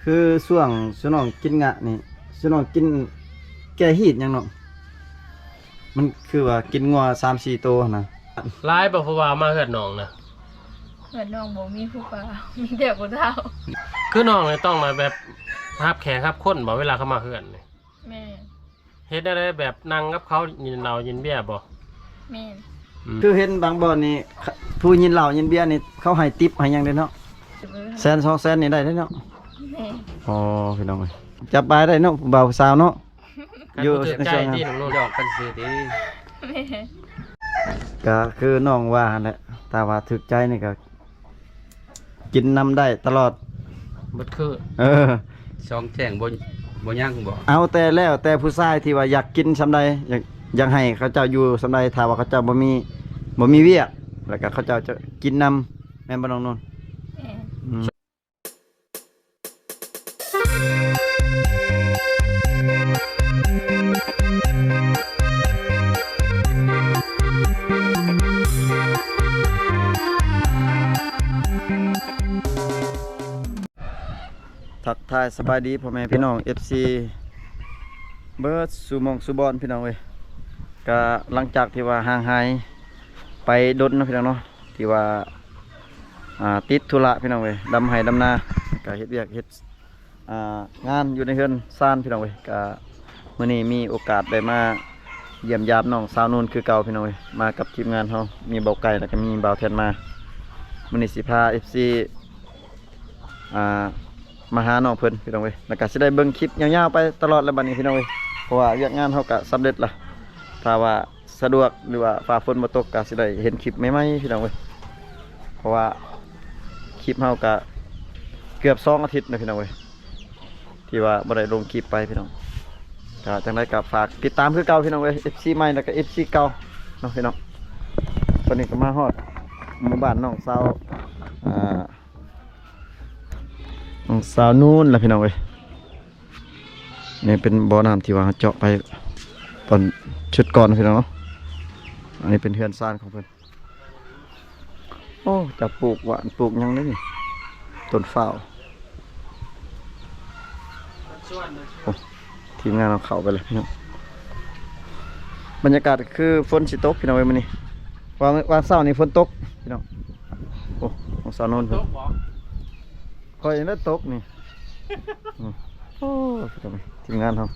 ຄືຊ່ວງຊຸນ້ອງກິນງະນີ້ ຊຸນ້ອງກິນແກ້ຮີດຫຍັງເນາະ? ມັນຄືວ່າກິນງົວສາມສີ່ໂຕຫັ້ນນະ. ຫຼາຍບໍ່ຜູ້ບ່າວມາເຮືອນນ້ອງນະ? ເຮືອນນ້ອງບໍ່ມີຜູ້ບ່າວ ມີແຕ່ຜູ້ເຖົ້າ. ຄືນ້ອງນີ້ຕ້ອງມາແບບຮັບແຂກຮັບຄົນບໍ່ ເວລາເຂົາມາເຮືອນນີ້? ແມ່ນ. ເຮັດແນວໃດ ແບບນັ່ງກັບເຂົາກິນເຫຼົ້າກິນເບຍບໍ່? ແມ່ນ. ອືມ ຄືເຫັນບາງບ່ອນນີ້ ຜູ້ກິນເຫຼົ້າກິນເບຍນີ້ ເຂົາໃຫ້ຕິບໃຫ້ຫຍັງເດ້ເນາະ. ເອີ ແສນສອງແສນນີ້ໄດ້ເດ້ເນາະ. ແມ່ນ. ອໍ ພີ່ນ້ອງເອີຍ ຈັບບາຍໄດ້ເນາະ ຜູ້ບ່າວຜູ້ສາວເນາະ. ຢູ່ໃນຊ່ວງນັ້ນ ຢອກກັນຊື່ຕິ. ແມ່ນ. ກະຄືນ້ອງວ່າຫັ້ນແຫຼະ ຖ້າວ່າຖືກໃຈນີ້ກະ ກິນນຳໄດ້ຕະຫຼອດ ເບິດຄື. ເອີ ສອງແຈ້ງບໍ່ ບໍ່ຍັງບໍ່? ເອົາແຕ່ແລ້ວແຕ່ຜູ້ຊາຍທີ່ວ່າຢາກກິນສ່ຳໃດ ຢາກ ຢາກໃຫ້ເຂົາເຈົ້າຢູ່ສ່ຳໃດ ຖ້າວ່າເຂົາເຈົ້າບໍ່ມີ ບໍ່ມີວຽກ ແລ້ວກະເຂົາເຈົ້າຈະກິນນຳ ແມ່ນບໍ່ນ້ອງນົນ? ແມ່ນ. ອືມ. ທັກທາຍສະບາຍດີພໍ່ແມ່ພີ່ນ້ອງ ເອັຟຊີ ເບິດສູ່ໝ່ອງສູ່ບ່ອນ ພີ່ນ້ອງເອີຍ. ກະຫຼັງຈາກທີ່ວ່າຫ່າງຫາຍໄປດົນເນາະ ພີ່ນ້ອງເນາະ ທີ່ວ່າ ອ່າ ຕິດທຸລະ ພີ່ນ້ອງເອີຍ ດຳໄຮ່ດຳນາ ກະເຮັດວຽກເຮັດ ອ່າ ງານຢູ່ໃນເຮືອນຊານ ພີ່ນ້ອງເອີຍ. ກະມື້ນີ້ມີໂອກາດໄດ້ມາຢ້ຽມຢາມນ້ອງສາວນູນຄືເກົ່າ ພີ່ນ້ອງເອີຍ ມາກັບທີມງານເຮົາ ມີບ່າວໄກ່ ແລ້ວກະມີບ່າວແທນມາ. ມື້ນີ້ຊິພາ ເອັຟຊີ ອ່າ ມາຫານ້ອງເພິ່ນ ພີ່ນ້ອງເອີຍ ແລ້ວກະຊິໄດ້ເບິ່ງຄລິບຍາວໆໄປຕະຫຼອດແຫຼະບັດນີ້ ພີ່ນ້ອງເອີຍ ເພາະວ່າວຽກງານເຮົາກະສຳເລັດລະ ຖ້າວ່າ ສະດວກ ຫຼືວ່າຟ້າຝົນບໍ່ຕົກກະຊິໄດ້ເຫັນຄລິບໃໝ່ໆ ພີ່ນ້ອງເອີຍ ເພາະວ່າຄລິບເຮົາກະເກືອບສອງອາທິດນະ ພີ່ນ້ອງເອີຍ ທີ່ວ່າບໍ່ໄດ້ລົງຄລິບໄປ ພີ່ນ້ອງ. ກະຈັ່ງໃດກະຝາກຕິດຕາມຄືເກົ່າ ພີ່ນ້ອງເອີຍ ເອັຟຊີໃໝ່ ແລ້ວກະເອັຟຊີເກົ່າເນາະ ພີ່ນ້ອງ. ຕອນນີ້ກະມາຮອດໝູ່ບ້ານນ້ອງສາວ ອ່າ ນ້ອງສາວນູນລະ ພີ່ນ້ອງເອີຍ. ນີ້ເປັນບໍ່ນ້ຳທີ່ວ່າເຈາະໄປຕອນຊຸດກ່ອນ ພີ່ນ້ອງເນາະ. ອັນນີ້ເປັນເຮືອນຊານຂອງເພິ່ນ. ໂອ້ ຈັກປູກຫວານປູກຫຍັງເດ້ນີ້ ຕົ້ນຟ້າວ. ໂອ້ ທີມງານເຮົາເຂົ້າໄປແລ້ວ ພີ່ນ້ອງ. ບັນຍາກາດຄືຝົນຊິຕົກ ພີ່ນ້ອງເອີຍ ມື້ນີ້ ວ່າ ວ່າເຊົ້ານີ້ຝົນຕົກ ພີ່ນ້ອງ. ໂອ້ ນ້ອງສາວນູນເພິ່ນ ຂ້ອຍຍັງໄດ້ຕົກນີ້. ອືມ ໂອ້ ທີມງານເຮົາ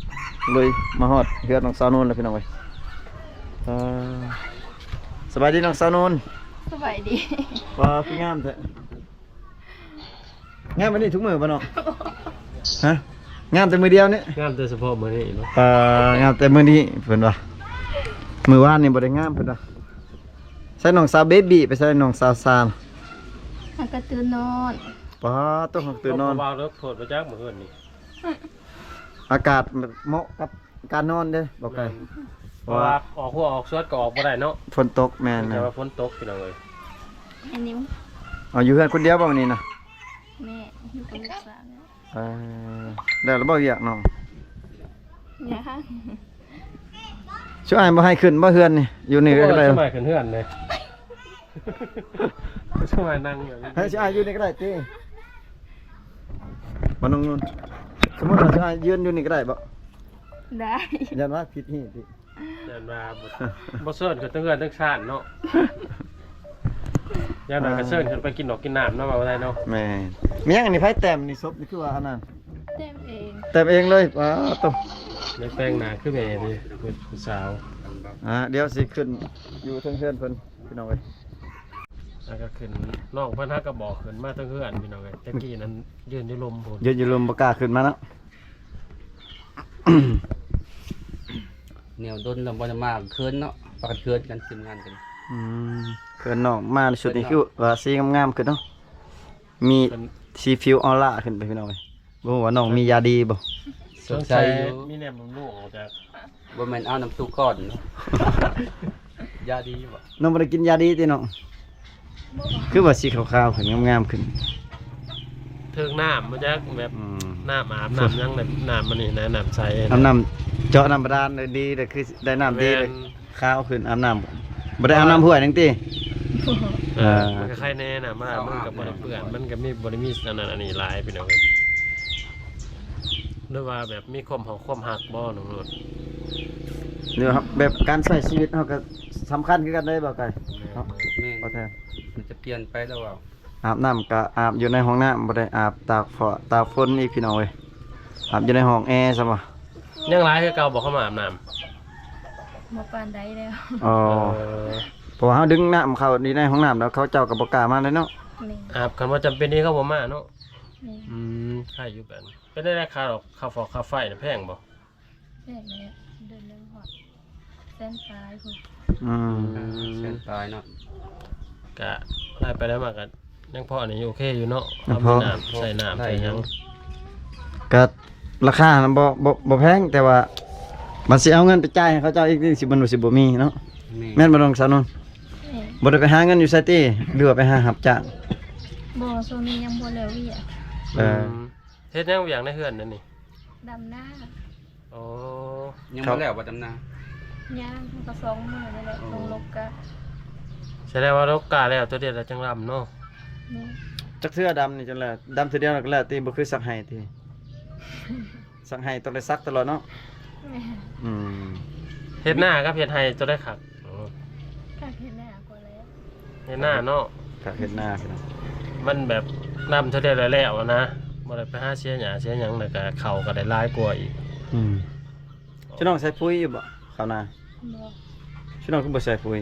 ລຸຍມາຮອດເຮືອນນ້ອງສາວນູນແລ້ວ ພີ່ນ້ອງເອີຍ. ອ່າ ສະບາຍດີນ້ອງສາວນູນ. ສະບາຍດີ. ວ່າຄືງາມແທ້ ງາມແບບນີ້ທຸກມື້ບໍ່ເນາະ? ຮະ ງາມແຕ່ມື້ດຽວນີ້? ງາມແຕ່ສະເພາະມື້ນີ້ເນາະ. ອ່າ ງາມແຕ່ມື້ນີ້ເພິ່ນວ່າ ມື້ວານນີ້ບໍ່ໄດ້ງາມເພິ່ນວ່າ. ໃສ່ນ້ອງສາວເບບີ້ ໄປໃສ່ນ້ອງສາວຊານ ຫາກະຕື່ນນອນ. ປາໂຕ ຫາກະຕື່ນນອນ ບໍ່ເວົ້າເລີກໂພດບໍ່ຈັກມື້ຄືນນີ້. ອາກາດເໝາະກັບການນອນເດ້ ບໍ່ໄກ ແມ່ນ ເພາະວ່າ ເພາະວ່າອອກຫົວອອກສວນກໍອອກບໍ່ໄດ້ເນາະ ຝົນຕົກ. ແມ່ນ ແຕ່ວ່າຝົນຕົກ ພີ່ນ້ອງເອີຍ. ໄອ້ນິວ ເອົາ ຢູ່ເຮືອນຄົນດຽວບໍ່ມື້ນີ້ນະ? ແມ່ ຢູ່ກັບລູກສາວ. ເອີ ແລ້ວລະບໍ່ວຽກນ້ອງ? ຍັງ. ຊຸອ້າຍບໍ່ໃຫ້ຂຶ້ນບໍ່ເຮືອນນີ້? ຢູ່ນີ້ກໍໄດ້. ໂອ້ຍ ຊຸອ້າຍຂຶ້ນເຮືອນເດ້. ຊຸອ້າຍນັ່ງຢູ່ ໃຫ້ຊຸອ້າຍຢູ່ນີ້ກໍໄດ້ຕິ ບໍ່ນ້ອງນຸ່ນ? ສົມມຸດວ່າຊຸອ້າຍຢືນຢູ່ນີ້ກໍໄດ້ບໍ່? ໄດ້. ຢ້ານວ່າຜິດຮີດຕິ? ຢ້ານວ່າບໍ່ ບໍ່ເຊີນຂຶ້ນເທິງເຮືອນເທິງຊານເນາະ. ຢ່າງໜ້ອຍກໍເຊີນຂຶ້ນໄປກິນນອກກິນນ້ຳເນາະ ວ່າໄດ້ເນາະ. ແມ່ນ. ມີຫຍັງອັນນີ້ ໃຜແຕ້ມນີ້? ສົບນີ້ຄືວ່າອັນນັ້ນ ແຕ້ມເອງ. ແຕ້ມເອງເລີຍ. ປາໂຕ ໄດ້ແປງໜ້າຄືແມ່ເດ້ ຜູ້ສາວ. ອ່າ ດຽວຊິຂຶ້ນຢູ່ເທິງເຮືອນເພິ່ນ ພີ່ນ້ອງເອີຍ. ແລ້ວກໍຂຶ້ນ ນ້ອງເພິ່ນຫາກໍບອກຂຶ້ນມາເທິງເຮືອນ ພີ່ນ້ອງເອີຍ. ແຕ່ກີ້ນັ້ນຢືນຢູ່ລຸ່ມພຸ້ນ ຢືນຢູ່ລຸ່ມ ບໍ່ກ້າຂຶ້ນມາເນາະ. ແນວດົນລະບໍ່ໄດ້ມາ ເຂີນເນາະ ພາກັນເຂີນກັນ ທີມງານກັນ. ອືມ ເຂີນນ້ອງມາໃນຊຸດນີ້ ເຂີນເນາະ ຄືວ່າສີງາມໆຂຶ້ນເນາະ ມີ ເພິ່ນ ສີຜິວອໍລາຂຶ້ນໄປ ພີ່ນ້ອງເອີຍ. ບໍ່ຮູ້ວ່ານ້ອງມີຢາດີບໍ່? ສົງໄສຢູ່ ມີແນວບຳລຸງອອກຈາກ ບໍ່ແມ່ນເອົານ້ຳຕູກ້ອນເນາະ. ຢາດີຢູ່ບໍ່? ນ້ອງບໍ່ໄດ້ກິນຢາດີຕິນ້ອງ? ຄືວ່າສີຂາວໆຂຶ້ນ ງາມໆຂຶ້ນ ເຖິງນ້ຳມາຈາກແບບ ອືມ ນ້ຳອາບ ນ້ຳຫຍັງແບບ ນ້ຳມັນນີ້ນະ ນ້ຳໃສ ອາບນ້ຳເຈາະນ້ຳບາດານ ເອີ ດີເດ້ ຄືໄດ້ນ້ຳດີເດ້. ແມ່ນ ຂາວຂຶ້ນ ອາບນ້ຳ ບໍ່ໄດ້ອາບນ້ຳຫ້ວຍໜຶ່ງຕິ? ເອີ ເອີ ມັນກໍໄຄແນ່ນະ ມາ ມັນກໍບໍ່ໄດ້ເປື້ອນ ມັນກໍມີ ບໍ່ໄດ້ມີອັນນັ້ນອັນນີ້ຫຼາຍ ພີ່ນ້ອງເອີຍ. ຫຼືວ່າແບບມີຄວາມຮອກຄວາມຮັກບໍ່ ນ້ອງໂລດ? ຫຼືວ່າແບບການໃຊ້ຊີວິດເຮົາກໍສຳຄັນຄືກັນເດ້ ບໍ່ໄກ ເນາະ ແມ່ນ ບໍ່ແທ້ ມັນຈະປ່ຽນໄປແລ້ວເວົ້າ. ອາບນ້ຳກໍອາບຢູ່ໃນຫ້ອງນ້ຳ ບໍ່ໄດ້ອາບຕາກຝະ ຕາກຝົນອີກ ພີ່ນ້ອງເອີຍ. ອາບຢູ່ໃນຫ້ອງແອຊັ້ນບໍ່? ຍັງຫຼາຍຄືເກົ່າບໍ່ ເຂົ້າມາອາບນ້ຳ? ບໍ່ປານໃດແລ້ວ. ອໍ ເອີ ເພາະວ່າເຮົາດຶງນ້ຳເຂົ້າຢູ່ໃນຫ້ອງນ້ຳແລ້ວ ເຂົາເຈົ້າກໍບໍ່ກ້າມາເລີຍເນາະ. ແມ່ນ ອາບ ຄັນວ່າຈຳເປັນນີ້ເຂົາບໍ່ມາເນາະ. ແມ່ນ ອືມ ໃຄຢູ່ແບບນີ້. ເປັນໄດ໋ ຄ່າ ຄ່າຟອກຄ່າໄຟນະແພງບໍ່? ແພງແຫຼະ ເດືອນໜຶ່ງຮອດແສນປາຍພຸ້ນ. ອືມ ແສນປາຍເນາະ. ກະໄລ່ໄປໄລ່ມາກະຍັງພໍອັນນີ້ໂອເຄຢູ່ເນາະ. ຍັງພໍ ເຮົາມີນ້ຳ ໃຊ້ນ້ຳໃຊ້ຫຍັງ ກະລາຄານະບໍ່ ບໍ່ ບໍ່ແພງ ແຕ່ວ່າມັນຊິເອົາເງິນໄປຈ່າຍໃຫ້ເຂົາເຈົ້າອີກນີ້ ຊິມັນຊິບໍ່ມີເນາະ. ແມ່ນ ແມ່ນບໍ່ ນ້ອງສາວນົນ? ແມ່ນ ບໍ່ໄດ້ໄປຫາເງິນຢູ່ໃສຕິ ຫຼືວ່າໄປຫາຮັບຈ້າງ? ບໍ່ ຊ່ວງນີ້ຍັງບໍ່ແລ້ວວຽກ. ເອີ ອືມ ເຮັດຫຍັງວຽກໃນເຮືອນນັ້ນນີ້? ດຳນາ. ໂອ້ ຍັງບໍ່ແລ້ວບໍ່ດຳນາ? ຍັງ ມັນກໍສອງມື້ນີ້ແຫຼະ. ອໍ ລົງລົກກະ ສະແດງວ່າລົກກະແລ້ວຕົວດຽວແລ້ວຈັ່ງດຳເນາະ. ແມ່ນ ຈັກເທື່ອດຳນີ້ຈົນແລ້ວ ດຳເທື່ອດຽວແລ້ວກໍແລ້ວຕິ ບໍ່ຄືສັກໄຮ່ຕິ? ສັກໄຮ່ຕ້ອງໄດ້ສັກຕະຫຼອດເນາະ. ແມ່ນ ອືມ ເຮັດນາກັບເຮັດໄຮ່ຕົວໃດຄັກ? ຄັກເຮັດນາກວ່າແລ້ວ. ເຮັດນາເນາະ ຄັກເຮັດນາ ພີ່ນ້ອງ ມັນແບບນຳເທົ່າໃດແລ້ວນະ ບໍ່ໄດ້ໄປຫາເສຍຫຍ້າເສຍຫຍັງ ແລ້ວກະເຂົ້າກໍໄດ້ຫຼາຍກວ່າອີກ. ອືມ ພີ່ນ້ອງໃສ່ປຸຍຢູ່ບໍ່ ເຂົ້ານາ? ບໍ່. ພີ່ນ້ອງຄືບໍ່ໃສ່ປຸຍ? ບໍ່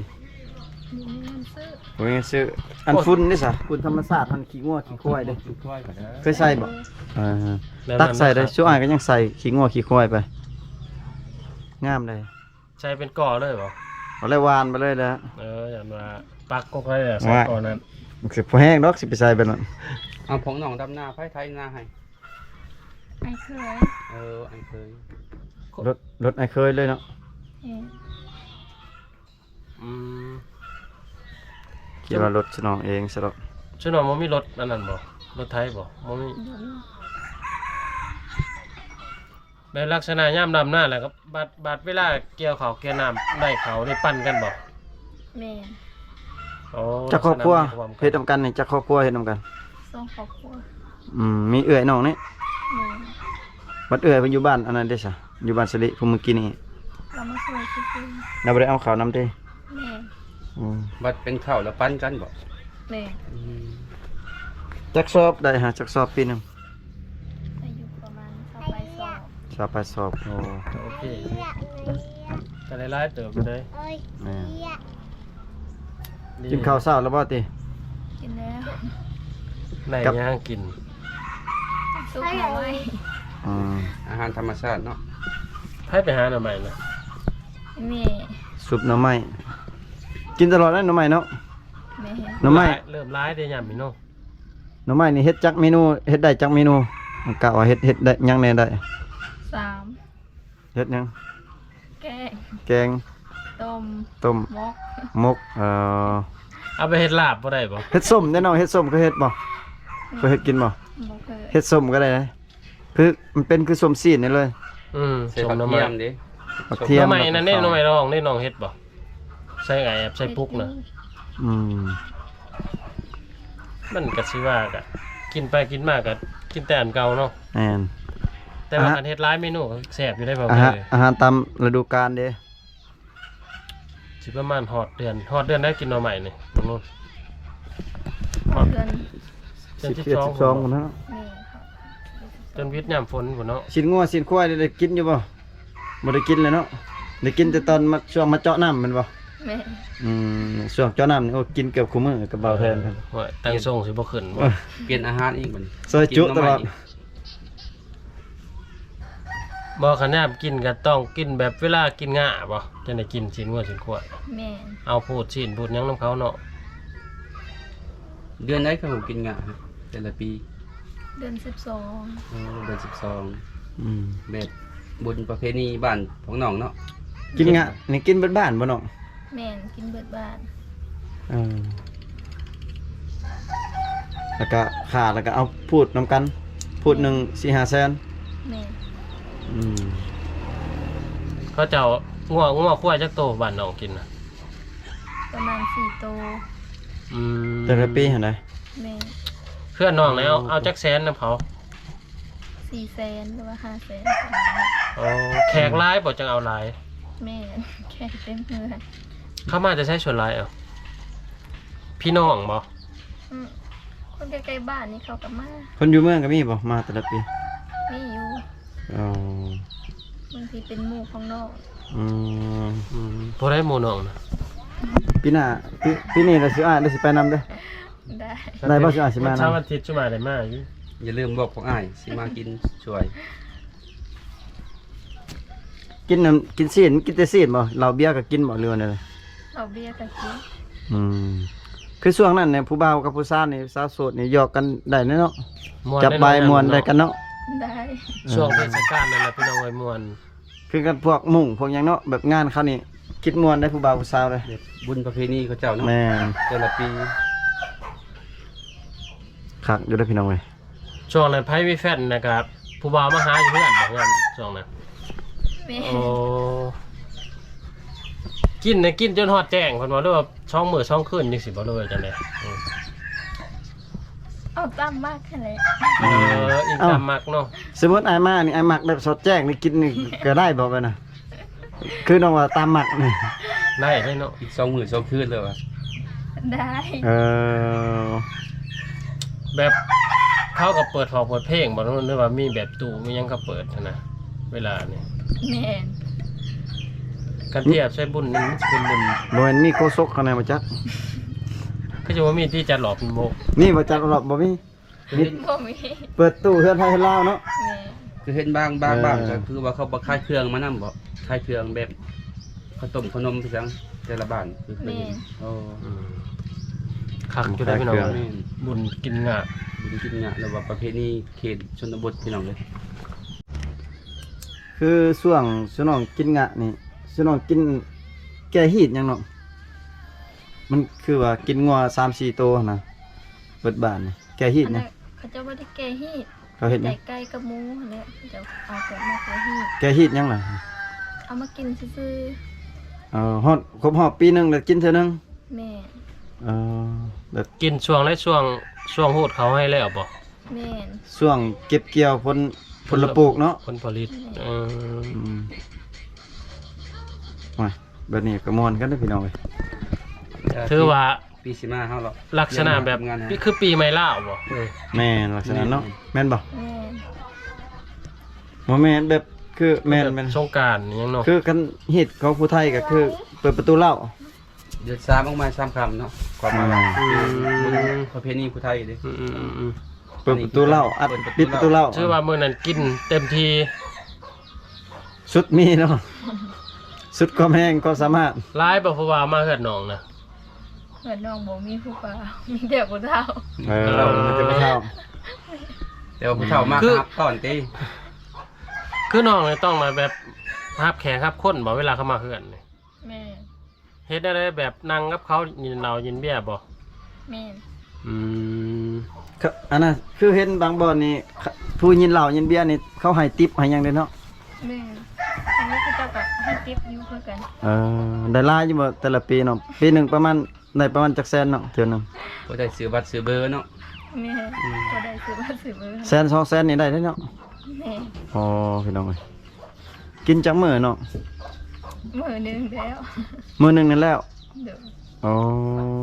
ມີເງິນຊື້. ບໍ່ມີເງິນຊື້. ອັນຝຸ່ນເດ້ຊະ? ຝຸ່ນທຳມະຊາດຫັ້ນ ຂີ້ງົວຂີ້ຄວາຍເດ້. ຂີ້ຄວາຍກໍໄດ້. ເຄີຍໃສ່ບໍ່? ເອີ ຕັກໃສ່ໄດ້. ຊຸອ້າຍກໍຍັງໃສ່ຂີ້ງົວຂີ້ຄວາຍໄປ ງາມເດ້. ໃສ່ເປັນກໍເລີຍບໍ່? ບໍ່ໄດ້ຫວ່ານໄປເລີຍແຫຼະ. ເອີ ຢ້ານວ່າປັກກົກໄວ້ແລ້ວໃສ່ກໍນັ້ນ. ມັນຊິບໍ່ແຮງດອກ ຊິໄປໃສ່ແບບນັ້ນ. ເອົາ ພວກນ້ອງດຳນາ ໃຜໄຖນາໃຫ້? ອ້າຍເຂີຍ. ເອີ ອ້າຍເຂີຍ. ລົດ ລົດອ້າຍເຂີຍເລີຍເນາະ. ແມ່ນ. ອືມ ຄິດວ່າລົດສະໜອງເອງຊະດອກ. ສະໜອງບໍ່ມີລົດອັນນັ້ນບໍ່? ລົດໄຖບໍ່? ບໍ່ມີ. ບໍ່ມີ. ແບບລັກສະນະຍາມດຳນາແລ້ວກໍບາດ ບາດເວລາກ່ຽວເຂົ້າກ່ຽວນ້ຳ ໄດ້ເຂົ້າໄດ້ປັນກັນບໍ່? ແມ່ນ. ໂອ້ ຈັກຄອບຄົວເຮັດນຳກັນນີ້? ຈັກຄອບຄົວເຮັດນຳກັນ? ສອງຄອບຄົວ. ອືມ ມີເອື້ອຍນ້ອງນີ້? ແມ່ນ. ບັດເອື້ອຍເພິ່ນຢູ່ບ້ານອັນນັ້ນເດ້ຊະ? ຢູ່ບ້ານສະລິ ຜູ້ມື້ກີ້ນີ້ ລາວມາຊ່ວຍຊື້ໆ. ລາວບໍ່ໄດ້ເອົາເຂົ້ານຳຕິ? ແມ່ນ. ອືມ ບັດເປັນເຂົ້າແລ້ວປັນກັນບໍ່? ແມ່ນ. ອືມ ຈັກສອບໄດ້ຫາ ຈັກສອບປີໜຶ່ງ? ໄດ້ຢູ່ປະມານຊາວປາຍສອບ. ຊາວປາຍສອບ. ໂອ້ ກໍໂອເຄ ກໍໄດ້ຫຼາຍເຕີບຢູ່ເດ້. ແມ່ນ. ກິນເຂົ້າເຊົ້າແລ້ວບໍ່ຕິ? ກິນແລ້ວ. ໄດ້ຫຍັງກິນ? ຊຸບໜໍ່ໄມ້. ອືມ ອາຫານທຳມະຊາດເນາະ. ໃຜໄປຫາໜໍ່ໄມ້ນະ? ແມ່. ຊຸບໜໍ່ໄມ້ ກິນຕະຫຼອດແລ້ວໜໍ່ໄມ້ເນາະ. ແມ່. ໜໍ່ໄມ້ ເລີ່ມຫຼາຍເດ້ຍາມນີ້ເນາະ. ໜໍ່ໄມ້ນີ້ເຮັດຈັກເມນູ? ເຮັດໄດ້ຈັກເມນູ? ກະວ່າເຮັດ ເຮັດໄດ້ຫຍັງແດ່ໄດ້? ສາມ. ເຮັດຫຍັງ? ແກງ. ແກງ. ຕົ້ມ. ຕົ້ມ. ໝົກ. ໝົກ. ເອີ ເອົາໄປເຮັດລາບບໍ່ໄດ້ບໍ່? ເຮັດສົ້ມເດ້ນ້ອງ ເຮັດສົ້ມເຄີຍເຮັດບໍ່? ເຄີຍເຮັດກິນບໍ່? ບໍ່ເຄີຍ. ເຮັດສົ້ມກໍໄດ້ເດ້ ຄືມັນເປັນຄືສົ້ມຊີ້ນນີ້ເລີຍ. ອືມ ໃສ່ຜັກທຽມເດ້. ຜັກທຽມ ໜໍ່ໄມ້ນັ້ນເດ້ ໜໍ່ໄມ້ດອງເດ້ ນ້ອງເຮັດບໍ່? ໃສ່ແອບໃສ່ປຸກນະ. ອືມ ມັນກະຊິວ່າ ກະກິນໄປກິນມາກະກິນແຕ່ອັນເກົ່າເນາະ. ແມ່ນ. ແຕ່ວ່າ ອາຫານ ຄັນເຮັດຫຼາຍເມນູກໍແຊບຢູ່ໄດ໋. ອາຫານ ອາຫານຕາມລະດູການເດ້. ຊິປະມານຮອດເດືອນ ຮອດເດືອນໃດກິນໜໍ່ໄມ້ນີ້ນ້ອງນຸ່ນ? ຮອດເດືອນ ເດືອນສິບ ສິບສອງພຸ້ນເນາະ. ແມ່ນ. ຈົນວິດຍາມຝົນພຸ້ນເນາະ. ຊີ້ນງົວຊີ້ນຄວາຍໄດ້ກິນຢູ່ບໍ່? ບໍ່ໄດ້ກິນເລີຍເນາະ. ໄດ້ກິນແຕ່ຕອນມາ ຊ່ວງມາເຈາະນ້ຳແມ່ນບໍ່? ແມ່ນ. ອືມ ຊ່ວງເຈາະນ້ຳນີ້ ໂອ້ ກິນເກືອບຄູ່ມື້ກັບບ່າວແທນ. ໂອ້ຍ ຕັ້ງຊົງຊິບໍ່ຂຶ້ນບໍ່? ປ່ຽນອາຫານອີກບັດນີ້ ຊອຍຈຸຕະຫຼອດ. ບໍ່ ຄັນຍາມກິນກໍຕ້ອງກິນແບບເວລາກິນງາບໍ່? ຈັ່ງໄດ້ກິນຊີ້ນງົວຊີ້ນຄວາຍ. ແມ່ນ. ເອົາພູດຊີ້ນພູດຫຍັງນຳເຂົາເນາະ. ເດືອນໃດເຂົາກິນງາແຕ່ລະປີ? ເດືອນສິບສອງ. ໂອ້ ເດືອນສິບສອງ. ອືມ ແບບບຸນປະເພນີບ້ານຂອງນ້ອງເນາະ. ກິນງານີ້ກິນເບິດບ້ານບໍ່ນ້ອງ? ແມ່ນ ກິນເບິດບ້ານ. ເອີ ແລ້ວກະຂ້າ ແລ້ວກະເອົາພູດນຳກັນ ພູດໜຶ່ງສີ່ຫ້າແສນ. ແມ່ນ. ອືມ ເຂົາເຈົ້າ ງົວ ງົວຄວາຍຈັກໂຕບ້ານນ້ອງກິນນະ? ປະມານສີ່ໂຕ. ອືມ ແຕ່ລະປີຫັ້ນນະ? ແມ່ນ. ເພື່ອນນ້ອງແລ້ວ ເອົາຈັກແສນນຳເຂົາ? ສີ່ ສີ່ແສນ ຫຼືວ່າຫ້າແສນປະມານນີ້. ອໍ ແຂກຫຼາຍບໍ່ ຈັ່ງເອົາຫຼາຍ? ແມ່ນ ແຂກເຕັມເຮືອນ. ເຂົາມາແຕ່ໃສສ່ວນຫຼາຍ? ເອົາ ພີ່ນ້ອງບໍ່? ອືມ ຄົນໃກ້ໆບ້ານນີ້ເຂົາກໍມາ. ຄົນຢູ່ເມືອງກໍມີບໍ່ ມາແຕ່ລະປີ? ມີຢູ່. ອໍ ບາງທີເປັນໝູ່ຂອງນ້ອງ. ອືມ ອືມ ຜູ້ໃດໝູ່ນ້ອງນະ? ປີໜ້າ ປີ ປີນີ້ລະຊິ ອ້າຍລະຊິໄປນຳເດີ. ໄດ້ ໄດ້ບໍ່ ຊິ ອ້າຍຊິມານຳ? ເສົາອາທິດຊິມາໄດ້ມາຢູ່. ຢ່າລືມບອກພວກອ້າຍຊິມາກິນຊ່ວຍ. ກິນນັ້ນ ກິນຊີ້ນ ກິນແຕ່ຊີ້ນບໍ່? ເຫຼົ້າເບຍກໍກິນບໍ່ ຫຼືວ່າແນວໃດ? ເຫຼົ້າເບຍກໍກິນ. ອືມ ຄືຊ່ວງນັ້ນນີ້ ຜູ້ບ່າວກັບຜູ້ສາວນີ້ ສາວໂສດນີ້ ຢອກກັນໄດ້ເນາະ ຈັບໄບມ່ວນໄດ້ກັນເນາະ. ໄດ້ ຊ່ວງເທດສະການນັ້ນລະ ພີ່ນ້ອງເອີຍ ມ່ວນ. ຄືກັນພວກມຸ້ງພວກຫຍັງເນາະ ແບບງານເຂົານີ້ຄິດມ່ວນໄດ໋ ຜູ້ບ່າວຜູ້ສາວເດ້ ແບບບຸນປະເພນີເຂົາເຈົ້າເນາະ. ແມ່ນ ແຕ່ລະປີ. ຄັກຢູ່ເດ້ພີ່ນ້ອງເອີຍ. ຊ່ວງນັ້ນໃຜມີແຟນນະ ກະຜູ້ບ່າວມາຫາຢູ່ເຮືອນບໍ່ ເຮືອນຊ່ວງນັ້ນ? ແມ່ນ. ໂອ້ ກິນນະ ກິນຈົນຮອດແຈ້ງເພິ່ນວ່າ ຫຼືວ່າສອງມື້ສອງຄືນຈັ່ງຊີ້ບໍ່ ຫຼືວ່າຈັ່ງໃດ? ເອົາຕາມມັກຫັ້ນແຫຼະ. ເອີ ອີງຕາມມັກເນາະ. ສົມມຸດອ້າຍມານີ້ ອ້າຍມັກແບບສອດແຈ້ງນີ້ ກິນນີ້ກໍໄດ້ບໍ່ ແບບນັ້ນ? ຄືນ້ອງວ່າຕາມມັກນີ້ ໄດ້ເລີຍເນາະ. ອີກສອງມື້ສອງຄືນເລີຍວ່າ? ໄດ້. ເອີ ແບບເຂົາກໍເປີດຮ້ອງເປີດເພງບໍ່ ຫຼືວ່າມີແບບຕູ້ມີຫຍັງເຂົາເປີດຫັ້ນນະ ເວລານີ້? ແມ່ນ. ຄັນທຽບໃສ່ບຸນນີ້ ມັນຊິເປັນບຸນ ບໍ່ແມ່ນມີໂຄສົກເຂົາແດ່ບໍ່ຈັກ? ຄືຈະບໍ່ມີຕິ ຈັດຮອບບໍ່? ມີບໍ່ ຈັດຮອບບໍ່ມີ? ມີ ບໍ່ມີ. ເປີດຕູ້ເຮືອນໄທເຮືອນລາວເນາະ. ແມ່ນ. ຄືເຫັນບາງ ບາງ ເອີ ບ້ານກໍຄືວ່າເຂົາບໍ່ຂາຍເຄື່ອງມານຳບໍ່? ຂາຍເຄື່ອງແບບເຂົ້າຕົ້ມເຂົ້າໜົມໄປຈັ່ງ ແຕ່ລະບ້ານຄືເຄີຍເຫັນ. ແມ່ນ. ໂອ້ ອືມ ຄັກຢູ່ເດ້ພີ່ນ້ອງ. ແມ່ນ. ບຸນກິນງະ ບຸນກິນງະ ຫຼືວ່າປະເພນີເຂດຊົນນະບົດພີ່ນ້ອງເອີຍ. ຄືຊ່ວງຊຸນ້ອງກິນງະນີ້ ຊຸນ້ອງກິນແກ້ຮີດຫຍັງເນາະ? ມັນຄືວ່າກິນງົວສາມສີ່ໂຕຫັ້ນນະ ເບິດບ້ານນີ້. ແກ້ຮີດຫຍັງ? ອັນນັ້ນເຂົາເຈົ້າບໍ່ໄດ້ແກ້ຮີດ. ເຂົາເຮັດຫຍັງ? ແຕ່ໄກ່ກັບໝູຫັ້ນແຫຼະ ເຂົາເຈົ້າເອົາໄປມາແກ້ຮີດ. ແກ້ຮີດຫຍັງລະ? ເອົາມາກິນຊື່ໆ. ເອີ ຮອດຄົບຮອບປີໜຶ່ງແລ້ວກິນເທື່ອໜຶ່ງ? ແມ່ນ. ເອີ ແບບກິນຊ່ວງໃດ? ຊ່ວງ ຊ່ວງຮູດເຂົ້າໄຮ່ແລ້ວບໍ່? ແມ່ນ. ຊ່ວງເກັບກ່ຽວຜົນ ຜົນລະປູກເນາະ ຜົນຜະລິດ. ແມ່ນ. ເອີ ອືມ ໂອ້ຍ ແບບນີ້ກໍມ່ວນກັນເດ້ພີ່ນ້ອງເອີຍ. ຖືວ່າ ປີຊິມາເຮົາເນາະ ລັກສະນະແບບ ຄືປີໃໝ່ລາວບໍ່? ເອີ ແມ່ນ ລັກສະນະເນາະ. ແມ່ນ ແມ່ນບໍ່? ແມ່ນ. ບໍ່ແມ່ນແບບ ຄື ແມ່ນ ແບບ ແມ່ນ ສົງການຫຍັງເນາະ. ຄືຄັນຮີດຂອງຜູ້ໄທກໍຄືເປີດປະຕູເຫຼົ້າ ເດືອນສາມອອກມາສາມຄ່ຳເນາະ ຄວາມໝາຍວ່າ ອືມ ຄືບຸນປະເພນີຜູ້ໄທເດ້. ອືມໆໆ ເປີດປະຕູເຫຼົ້າ ອັດ ເປີດປະຕູເຫຼົ້າ ປິດປະຕູເຫຼົ້າ. ຖືວ່າມື້ນັ້ນກິນເຕັມທີ່ ສຸດມີເນາະ ສຸດຄວາມແຮງຄວາມສາມາດ. ຫຼາຍບໍ່ຜູ້ບ່າວມາເຮືອນນ້ອງນະ? ເຮືອນນ້ອງບໍ່ມີຜູ້ບ່າວ ມີແຕ່ຜູ້ເຖົ້າ. ເອີ ມີແຕ່ຜູ້ເຖົ້າ ແຕ່ວ່າຜູ້ເຖົ້າມາ ຄື ຮັບຕ້ອນຕິ. ຄືນ້ອງນີ້ຕ້ອງມາແບບຮັບແຂກຮັບຄົນບໍ່ ເວລາເຂົາມາເຮືອນນີ້? ແມ່ນ. ເຮັດແນວໃດ ແບບນັ່ງກັບເຂົາກິນເຫຼົ້າກິນເບຍບໍ່? ແມ່ນ. ອືມ ຄະ ອັນນັ້ນຄືເຫັນບາງບ່ອນນີ້ ຄະ ຜູ້ກິນເຫຼົ້າກິນເບຍນີ້ ເຂົາໃຫ້ຕິບໃຫ້ຫຍັງເດ້ເນາະ? ແມ່ນ. ອັນນີ້ເຂົາເຈົ້າກໍໃຫ້ຕິບຢູ່ຄືກັນ. ເອີ ໄດ້ຫຼາຍຢູ່ບໍ່ແຕ່ລະປີເນາະ? ປີໜຶ່ງປະມານ ໄດ້ປະມານຈັກແສນເນາະ ເທື່ອໜຶ່ງ? ພໍໄດ້ຊື້ບັດຊື້ເບີເນາະ. ແມ່ນ. ອືມ ພໍໄດ້ຊື້ບັດຊື້ເບີ. ແສນສອງແສນນີ້ໄດ້ເດ້ເນາະ? ແມ່ນ. ອໍ ພີ່ນ້ອງເອີຍ ກິນຈັກມື້ເນາະ? ມື້ໜຶ່ງແລ້ວ. ມື້ໜຶ່ງນັ້ນແລ້ວ? ໂດຍ. ອໍ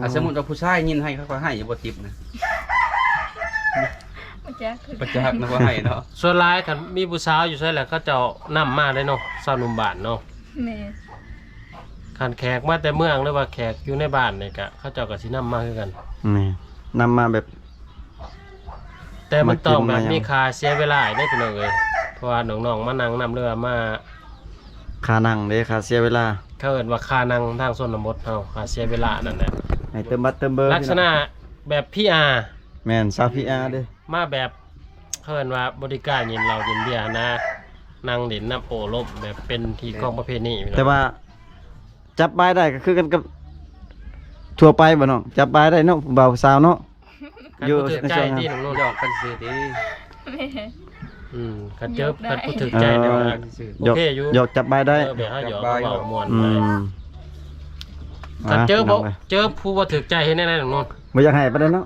ອາ ສົມມຸດວ່າຜູ້ຊາຍຍິນໃຫ້ ເຂົາກໍໃຫ້ຢູ່ບໍ່ຕິບນະ? ບໍ່ຈັກຄືກັນ ບໍ່ຈັກນະ ບໍ່ໃຫ້ເນາະ. ສ່ວນຫຼາຍຄັນມີຜູ້ສາວຢູ່ໃສແຫຼະ ເຂົາເຈົ້ານຳມາເດ້ເນາະ ຊາວໜຸ່ມບ້ານເນາະ. ແມ່ນ. ຄັນແຂກມາແຕ່ເມືອງ ຫຼືວ່າແຂກຢູ່ໃນບ້ານນີ້ກະ ເຂົາເຈົ້າກໍຊິນຳມາຄືກັນ. ແມ່ນ. ນຳມາແບບ ແຕ່ມັນຕ້ອງແບບ ມາກິນ ມີຄ່າເສຍເວລາເດ້ພີ່ນ້ອງເອີຍ ເພາະວ່ານ້ອງໆມານັ່ງນຳ ຫຼືວ່າມາ ຄ່ານັ່ງເດ້ ຄ່າເສຍເວລາ. ເຂົາເອີ້ນວ່າຄ່ານັ່ງທາງຊົນນະບົດເຮົາ ຄ່າເສຍເວລານັ້ນແຫຼະ. ໃຫ້ເຕີມບັດເຕີມເບີ ລັກສະນະແບບ ພີອາ. ແມ່ນ ສາວ ພີອາ ເດ້. ມາແບບ ເຂົາເອີ້ນວ່າບໍລິການກິນເຫຼົ້າກິນເບຍຫັ້ນນະ ນັ່ງຫຼິ້ນນຳໂອ້ລົມ ແບບເປັນທີ່ຄອງປະເພນີ. ແຕ່ວ່າຈັບບາຍໄດ້ກໍຄືກັນກັບທົ່ວໄປບໍ່ນ້ອງ? ຈັບບາຍໄດ້ເນາະ ຜູ້ບ່າວຜູ້ສາວເນາະ. ຢູ່ໃນຊ່ວງນັ້ນ ຢອກກັນຊື່ຕິ. ແມ່ນ. ອືມ ຄັນເຈີ ຄັນຜູ້ຖືກໃຈນີ້ວ່າ ໂອເຄຢູ່ ຢອກຈັບບາຍໄດ້. ເອີ ແບບເຮົາຢອກ ເວົ້າມ່ວນໄປ. ອືມ ຄັນເຈີບໍ່ ເຈີຜູ້ບໍ່ຖືກໃຈເຮັດແນວໃດນ້ອງນົນ? ບໍ່ຢາກໃຫ້ປານໃດເນາະ.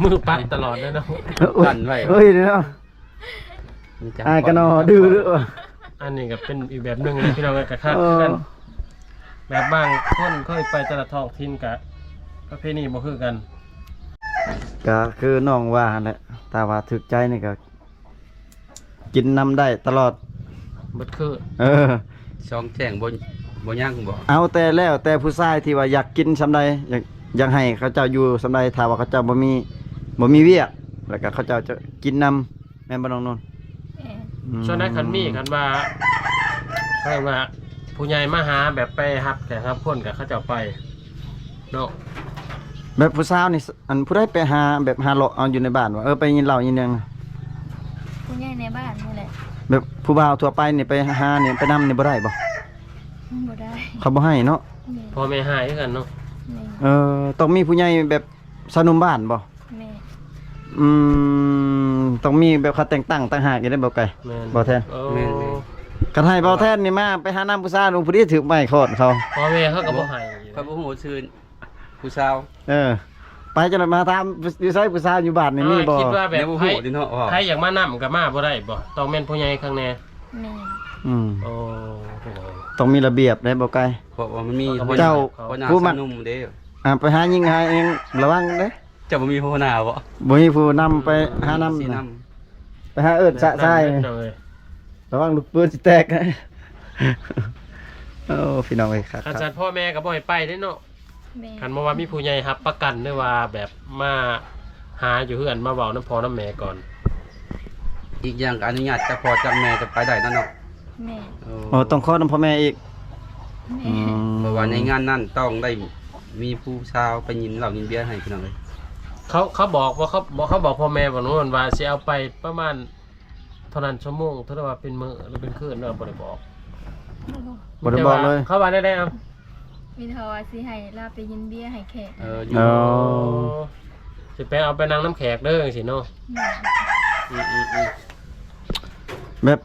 ມືປັດຕະຫຼອດເລີຍເນາະ ເອີຍ ກັນໄວ້ ເອີຍເນາະ ມີຈັກ ອ້າຍກະໜໍ້ດື້ເດີ. ອັນນີ້ກໍເປັນອີກແບບໜຶ່ງນະພີ່ນ້ອງເອີຍ ກໍຄັກ ເອີ ຄືກັນ ແບບບາງຄົນເຄີຍໄປແຕ່ລະທ້ອງຖິ່ນກະປະເພນີບໍ່ຄືກັນ. ກະຄືນ້ອງວ່າຫັ້ນແຫຼະ ຖ້າວ່າຖືກໃຈນີ້ກະ ກິນນຳໄດ້ຕະຫຼອດ ເບິດຄືນ ເອີ ສອງແຈ້ງບໍ່ ບໍ່ຍັງບໍ່? ເອົາແຕ່ແລ້ວແຕ່ຜູ້ຊາຍທີ່ວ່າຢາກກິນສ່ຳໃດ ຢາກ ຢາກໃຫ້ເຂົາເຈົ້າຢູ່ສ່ຳໃດ ຖ້າວ່າເຂົາເຈົ້າບໍ່ມີ ບໍ່ມີວຽກ ແລ້ວກໍເຂົາເຈົ້າຈະກິນນຳ ແມ່ນບໍ່ນ້ອງນົນ? ແມ່ນ. ອືມ ສ່ວນໃດຄັນມີ ຄັນວ່າ ເອີ້ນວ່າຜູ້ໃຫຍ່ມາຫາ ແບບໄປຮັບແຂກຮັບຄົນ ກໍເຂົາເຈົ້າໄປ ເນາະ ແບບຜູ້ສາວນີ້ ອັນຜູ້ໃດໄປຫາ ແບບຫາເລາະເອົາຢູ່ໃນບ້ານວ່າ ເອີ ໄປກິນເຫຼົ້າກິນຫຍັງນະ? ຜູ້ໃຫຍ່ໃນບ້ານນີ້ແຫຼະ. ແບບຜູ້ບ່າວທົ່ວໄປນີ້ໄປຫານີ້ ໄປນຳນີ້ບໍ່ໄດ້ບໍ່? ບໍ່ໄດ້ ເຂົາບໍ່ໃຫ້ເນາະ. ແມ່ນ. ພໍ່ແມ່ໃຫ້ຄືກັນເນາະ. ແມ່ນ. ເອີ ຕ້ອງມີຜູ້ໃຫຍ່ແບບຊາວໜຸ່ມບ້ານບໍ່? ແມ່ນ. ອືມ ຕ້ອງມີແບບເຂົາແຕ່ງຕັ້ງຕ່າງຫາກອີກເດ້ ບໍ່ໄກ ແມ່ນ ບໍ່ແທນ. ໂອ້ ແມ່ນໆ ຄັນໃຫ້ບໍ່ແທນນີ້ມາໄປຫານຳຜູ້ສາວ ຜູ້ດີຖືກໄມ້ຄ້ອນເຂົາ ພໍ່ແມ່ເຂົາກໍບໍ່ໃຫ້. ຂ້ອຍບໍ່ຮູ້ຊື່ຜູ້ສາວ. ເອີ ໄປຈັ່ງໃດມາຖາມຢູ່ໃສ ຜູ້ສາວຢູ່ບ້ານນີ້ມີບໍ່? ຄິດວ່າແບບ ຍັງບໍ່ຮູ້ຕິເນາະ. ໃຜຢາກມານຳກໍມາບໍ່ໄດ້ບໍ່? ຕ້ອງແມ່ນຜູ້ໃຫຍ່ຂ້າງແນ່. ແມ່ນ. ອືມ ໂອ້ ຕ້ອງມີລະບຽບໄດ໋ ບໍ່ໄກ ເພາະວ່າມັນມີ ເຈົ້າ ຜູ້ມັກ ຜູ້ນຳໜຸ່ມເດ້. ອ່າ ໄປຫາຍິງຫາຫຍັງລະວັງເດ້. ເຈົ້າບໍ່ມີຫົວໜ້າບໍ່? ບໍ່ມີຜູ້ນຳໄປຫານຳ ຊີ້ນຳ ໄປຫາເອີ້ນຊະຊາຍ ລະວັງລູກປືນຊິແຕກ. ໂອ້ ພີ່ນ້ອງເອີຍ ຄັກ ຄັນຊັ້ນພໍ່ແມ່ກໍບໍ່ໃຫ້ໄປເດ້ເນາະ. ແມ່ນ. ຄັນບໍ່ວ່າມີຜູ້ໃຫຍ່ຮັບປະກັນ ຫຼືວ່າແບບມາຫາຢູ່ເຮືອນ ມາເວົ້ານຳພໍ່ນຳແມ່ກ່ອນ. ອີກຢ່າງກໍອະນຸຍາດຈາກພໍ່ຈາກແມ່ຈະໄປໄດ້ນະເນາະ. ແມ່ນ. ໂອ້ ຕ້ອງຂໍນຳພໍ່ແມ່ອີກ. ແມ່ນ. ອືມ ເພາະວ່າໃນງານນັ້ນຕ້ອງໄດ້ມີຜູ້ສາວໄປກິນເຫຼົ້າກິນເບຍໃຫ້ ພີ່ນ້ອງເອີຍ. ເຂົາ ເຂົາບອກບໍ່? ເຂົາ ເຂົາບອກພໍ່ແມ່ບໍ່ ວ່າຊິເອົາໄປປະມານເທົ່ານັ້ນຊົ່ວໂມງ ເທົ່າວ່າເປັນມື້ ຫຼືເປັນຄືນ ຫຼືບໍ່ໄດ້ບອກ? ບໍ່ໄດ້ບອກເລີຍ. ເຂົາວ່າແນວໃດ? ເອົາ ມີແຕ່ວ່າຊິໃຫ້ລາວໄປກິນເບຍໃຫ້ແຂກ. ເອີ ຢູ່ ເອີ ຊິໄປເອົາໄປນັ່ງນຳແຂກເດີ ຈັ່ງຊີ້ເນາະ. ແມ່ນ. ອືມໆໆ ແບບ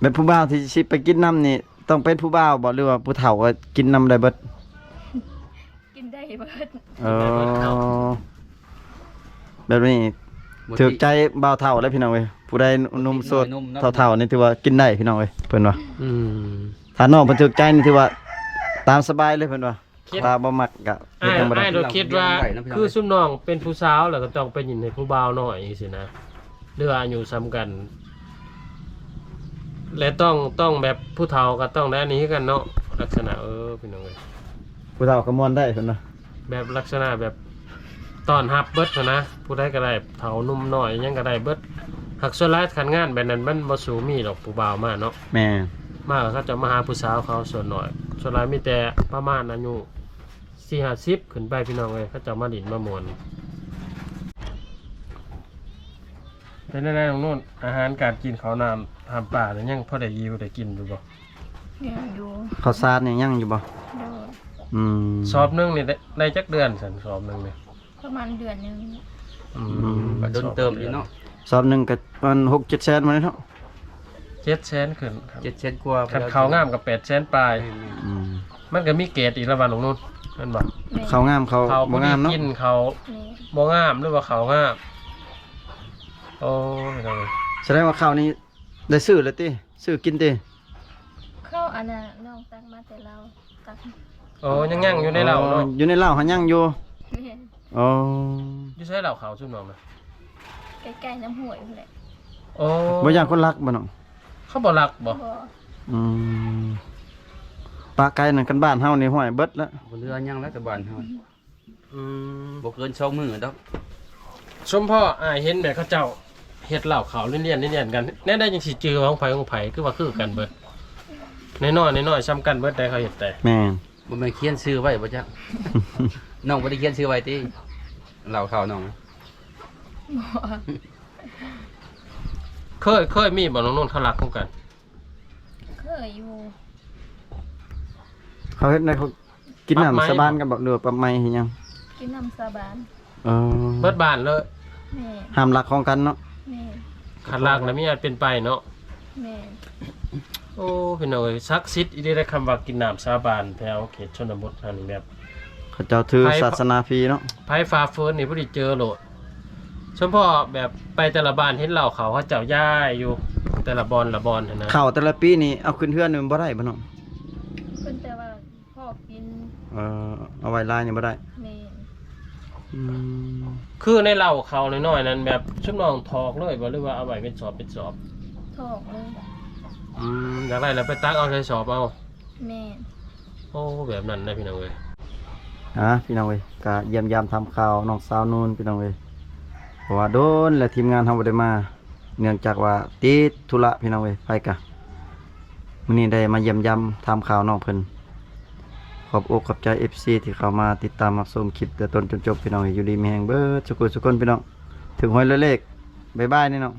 ແບບຜູ້ບ່າວທີ່ຊິໄປກິນນຳນີ້ ຕ້ອງເປັນຜູ້ບ່າວບໍ່ ຫຼືວ່າຜູ້ເຖົ້າກໍກິນນຳໄດ້ເບິດ? ກິນໄດ້ເບິດ. ເອີ ແບບນີ້ຖືກໃຈບ່າວເຖົ້າແລ້ວ ພີ່ນ້ອງເອີຍ. ຜູ້ໃດໜຸ່ມໂສດ ເຖົ້າໆນີ້ຖືວ່າກິນໄດ້ ພີ່ນ້ອງເອີຍ ເພິ່ນວ່າ. ອືມ ຖ້ານ້ອງເພິ່ນຖືກໃຈນີ້ຖືວ່າຕາມສະບາຍເລີຍ ເພິ່ນວ່າ. ຖ້າບໍ່ມັກກະເຮັດຫຍັງບໍ່ໄດ້. ອ້າຍ ອ້າຍໂດດຄິດວ່າ ຄືຊຸມນ້ອງເປັນຜູ້ສາວແລ້ວກໍຕ້ອງໄປຍິນໃຫ້ຜູ້ບ່າວນ້ອຍຈັ່ງຊີ້ນະ ຫຼືວ່າອາຍຸສ່ຳກັນ ແລະຕ້ອງ ຕ້ອງແບບຜູ້ເຖົ້າກໍຕ້ອງໄດ້ອັນນີ້ຄືກັນເນາະ ລັກສະນະ. ເອີ ພີ່ນ້ອງເອີຍ ຜູ້ເຖົ້າກໍມ່ວນໄດ້ເພິ່ນວ່າ ແບບລັກສະນະແບບຕ້ອນຮັບເບິດຫັ້ນນະ ຜູ້ໃດກໍໄດ້ ເຖົ້າໜຸ່ມນ້ອຍຫຍັງກໍໄດ້ເບິດ. ຫາກສ່ວນຫຼາຍຄັນງານແບບນັ້ນມັນບໍ່ສູ້ມີດອກຜູ້ບ່າວມາເນາະ. ແມ່ນ. ມາກໍເຂົາເຈົ້າມາຫາຜູ້ສາວເຂົາສ່ວນໜ້ອຍ ສ່ວນຫຼາຍມີແຕ່ປະມານອາຍຸສີ່ຫ້າສິບຂຶ້ນໄປ ພີ່ນ້ອງເອີຍ ເຂົາເຈົ້າມາຫຼິ້ນມາມ່ວນ. ເປັນແນວໃດນ້ອງໂນນ ອາຫານການກິນ ເຂົ້ານ້ຳ ຫ້ຳປານີ້ ຍັງພໍໄດ້ຢູ່ໄດ້ກິນຢູ່ບໍ່? ຍັງຢູ່. ເຂົ້າສານນີ້ຍັງຢູ່ບໍ່? ໂດຍ. ອືມ ສອບໜຶ່ງນີ້ໄດ້ ໄດ້ຈັກເດືອນຊັ້ນ ສອບໜຶ່ງນີ້? ປະມານເດືອນໜຶ່ງ. ອືມ ອືມ ກໍດົນເຕີບຢູ່ເນາະ. ສອບໜຶ່ງກໍປະມານຫົກເຈັດແສນ ບໍ່ໄດ້ເນາະ. ເຈັດແສນຂຶ້ນ. ເຈັດແສນກວ່າ. ຄັນເຂົ້າງາມກໍແປດແສນປາຍ. ແມ່ນໆ. ອືມ ມັນກໍມີເກດອີກລະຫວ່າງນ້ອງນົນ ແມ່ນບໍ່? ແມ່ນ. ເຂົ້າງາມ ເຂົ້າ ເຂົ້າບໍ່ງາມເນາະ. ກິນເຂົ້າ ແມ່ນ ບໍ່ງາມ ຫຼືວ່າເຂົ້າງາມ. ໂອ້ຍ ສະແດງວ່າເຂົ້ານີ້ໄດ້ຊື້ແລ້ວຕິ? ຊື້ກິນຕິ? ເຂົ້າອັນນ່າ ນ້ອງຕັກມາແຕ່ລາວ. ອໍ ຍັງ ຍັງຢູ່ໃນເຫຼົ້າເນາະ. ອໍ ຢູ່ໃນເຫຼົ້າຫັ້ນຍັງຢູ່. ແມ່ນ. ອໍ ຢູ່ໃສເຫຼົ້າເຂົາຊຸມນ້ອງນະ? ໃກ້ໆນ້ຳຫ້ວຍພຸ້ນແຫຼະ. ອໍ ບໍ່ຢ້ານຄົນລັກບໍ່ນ້ອງ? ເຂົາບໍ່ລັກບໍ່? ບໍ່. ອືມ ປະໄກນັ້ນ ຄັນບ້ານເຮົານີ້ຫ້ວຍເບິດລະ ບໍ່ເຫຼືອຫຍັງແລ້ວແຕ່ບ້ານເຮົາ. ອືມ ບໍ່ເກີນສອງມື້ດອກ. ສົມພໍອ້າຍເຫັນແບບເຂົາເຈົ້າເຮັດເຫຼົ້າເຂົາລຽນໆກັນ ແນວໃດຈັ່ງຊິຈື່ວ່າຂອງໃຜຂອງໃຜ ຄືວ່າຄືກັນເບິດ ນ້ອຍໆ ນ້ອຍໆ ສ່ຳກັນເບິດໃດ ເຂົາເຮັດແຕ່. ແມ່ນ. ບໍ່ແມ່ນຂຽນຊື່ໄວ້ບໍ່ຈັກ? ນ້ອງບໍ່ໄດ້ຂຽນຊື່ໄວ້ຕິ ເຫຼົ້າເຂົານ້ອງ? ບໍ່. ເຄີຍ ເຄີຍມີບໍ່ນ້ອງນົນ ເຂົາລັກຄືກັນ? ເຄີຍຢູ່. ເຂົາເຮັດໃນ ເຂົາກິນນ້ຳສາບານກັນບໍ່ ຫຼືວ່າປັບໃໝເຮັດຫຍັງ? ກິນນ້ຳສາບານ. ເອີ ເບິດບ້ານເລີຍ. ແມ່ນ. ຫ້າມລັກຂອງກັນເນາະ. ແມ່ນ. ຄັນລັກນະມີອັນເປັນໄປເນາະ. ແມ່ນ. ໂອ້ ພີ່ນ້ອງເອີຍ ສັກສິດອີ່ຫຼີເດ້ ຄຳວ່າກິນນ້ຳສາບານແຖວເຂດຊົນນະບົດຫັ້ນ ແບບເຂົາເຈົ້າຖືສາສະໜາພີເນາະ. ໃຜຝ່າຝືນນີ້ພໍດີເຈີໂລດ. ສົມພໍແບບໄປແຕ່ລະບ້ານເຫັນເຫຼົ້າເຂົາ ເຂົາເຈົ້າຢາຍຢູ່ແຕ່ລະບ່ອນລະບ່ອນຫັ້ນນະ. ເຂົ້າແຕ່ລະປີນີ້ເອົາຂຶ້ນເຮືອນນີ້ມັນບໍ່ໄດ້ບໍ່ນ້ອງ? ຂຶ້ນແຕ່ວ່າພໍກິນ. ເອີ ເອົາໄວ້ຫຼາຍນີ້ບໍ່ໄດ້. ແມ່ນ. ອືມ ຄືໃນເຫຼົ້າເຂົານ້ອຍໆນັ້ນ ແບບຊຸມນ້ອງຖອກເລີຍບໍ່ ຫຼືວ່າເອົາໄວ້ເປັນສອບເປັນສອບ? ຖອກເລີຍ. ອືມ ຢາກໄດ້ແລ້ວໄປຕັກເອົາໃສ່ສອບເອົາ. ແມ່ນ. ໂອ້ ແບບນັ້ນນະພີ່ນ້ອງເອີຍ. ອ່າ ພີ່ນ້ອງເອີຍ ກະຢ້ຽມຢາມຖາມຂ່າວນ້ອງສາວນູນ ພີ່ນ້ອງເອີຍ ເພາະວ່າດົນແລ້ວທີມງານເຮົາບໍ່ໄດ້ມາ ເນື່ອງຈາກວ່າຕິດທຸລະ ພີ່ນ້ອງເອີຍ. ໄປກະ ມື້ນີ້ໄດ້ມາຢ້ຽມຢາມຖາມຂ່າວນ້ອງເພິ່ນ. ຂອບອົກຂອບໃຈ ເອັຟຊີ ທີ່ເຂົ້າມາຕິດຕາມຮັບຊົມຄລິບແຕ່ຕົ້ນຈົນຈົບ ພີ່ນ້ອງເອີຍ. ຢູ່ດີມີແຮງເບິດສຸກຄົນ ພີ່ນ້ອງ. ຖືກຫວຍລວຍເລກ. ບາຍບາຍ ນີ້ນ້ອງ.